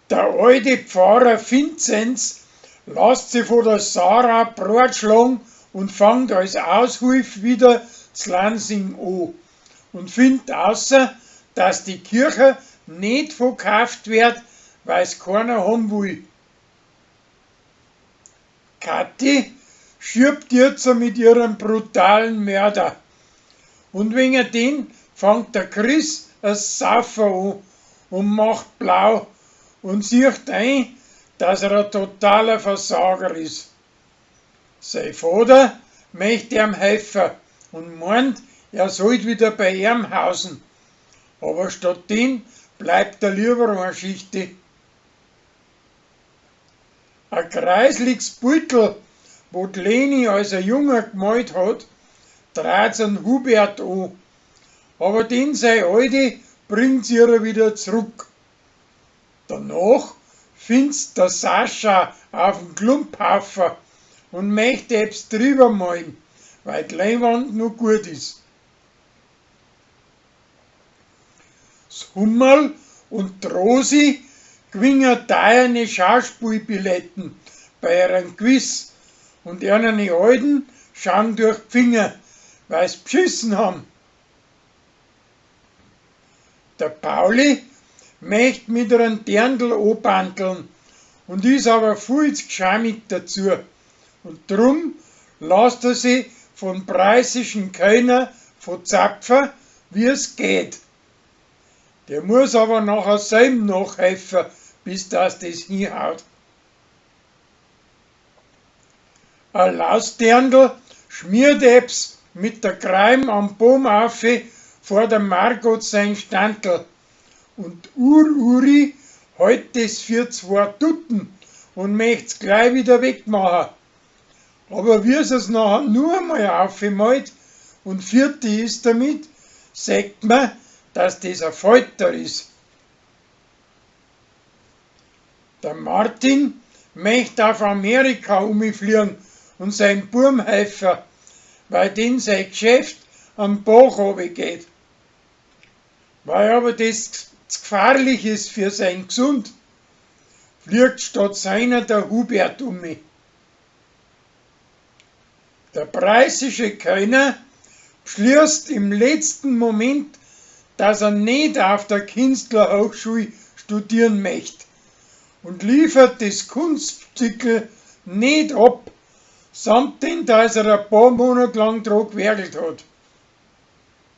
Der alte Pfarrer Vinzenz lasst sich von der Sarah breitschlagen und fangt als Aushilf wieder z Lansing an und findet außer, dass die Kirche nicht verkauft wird, weil's keiner haben will. Kathi schiebt jetzt mit ihrem brutalen Mörder. Und wegen den fangt der Chris as Saufen an und macht blau und sieht ein, dass er ein totaler Versager ist. Sein Vater möchte ihm helfen und meint, er sollte wieder bei ihm hausen. Aber statt den bleibt er lieber eine Schichte. Ein kreisliges Beutel, wo die Leni als ein Junger gemalt hat, dreht's an Hubert an. Aber den sei Alte bringt's ihr wieder zurück. Danach find's der Sascha auf dem Klumphaufen und möchte etwas drüber malen, weil die Leinwand noch gut ist. Das Hummerl und die Rosi gewinnen teure Schauspielbilletten bei ihrem Quiz und ihren Alten schauen durch die Finger, weil's beschissen haben. Der Pauli möchte mit einem Dirndl anbandeln und ist aber viel zu geschamig dazu. Und drum lasst er sich von preußischen Kölner verzapfen, wie es geht. Der muss aber nachher selber nachhelfen, bis das das hinhaut. Ein Lausdirndl schmiert ebs mit der Greim am Baum auf vor der Margot sein Standl. Und Ur-Uri hält das für zwei Tutten und möcht's gleich wieder wegmachen. Aber wie es nachher nur einmal aufgemalt und vierte ist damit, sagt man, dass das ein Falter ist. Der Martin möchte auf Amerika umfliegen und seinem Burm helfen, weil den sein Geschäft am Bach geht. Weil aber das zu gefährlich ist für sein Gesund, fliegt statt seiner der Hubert um mich. Der preußische Kölner beschließt im letzten Moment, dass er nicht auf der Künstlerhochschule studieren möchte und liefert das Kunststückel nicht ab, samt dem, dass er ein paar Monate lang dran gewerkelt hat.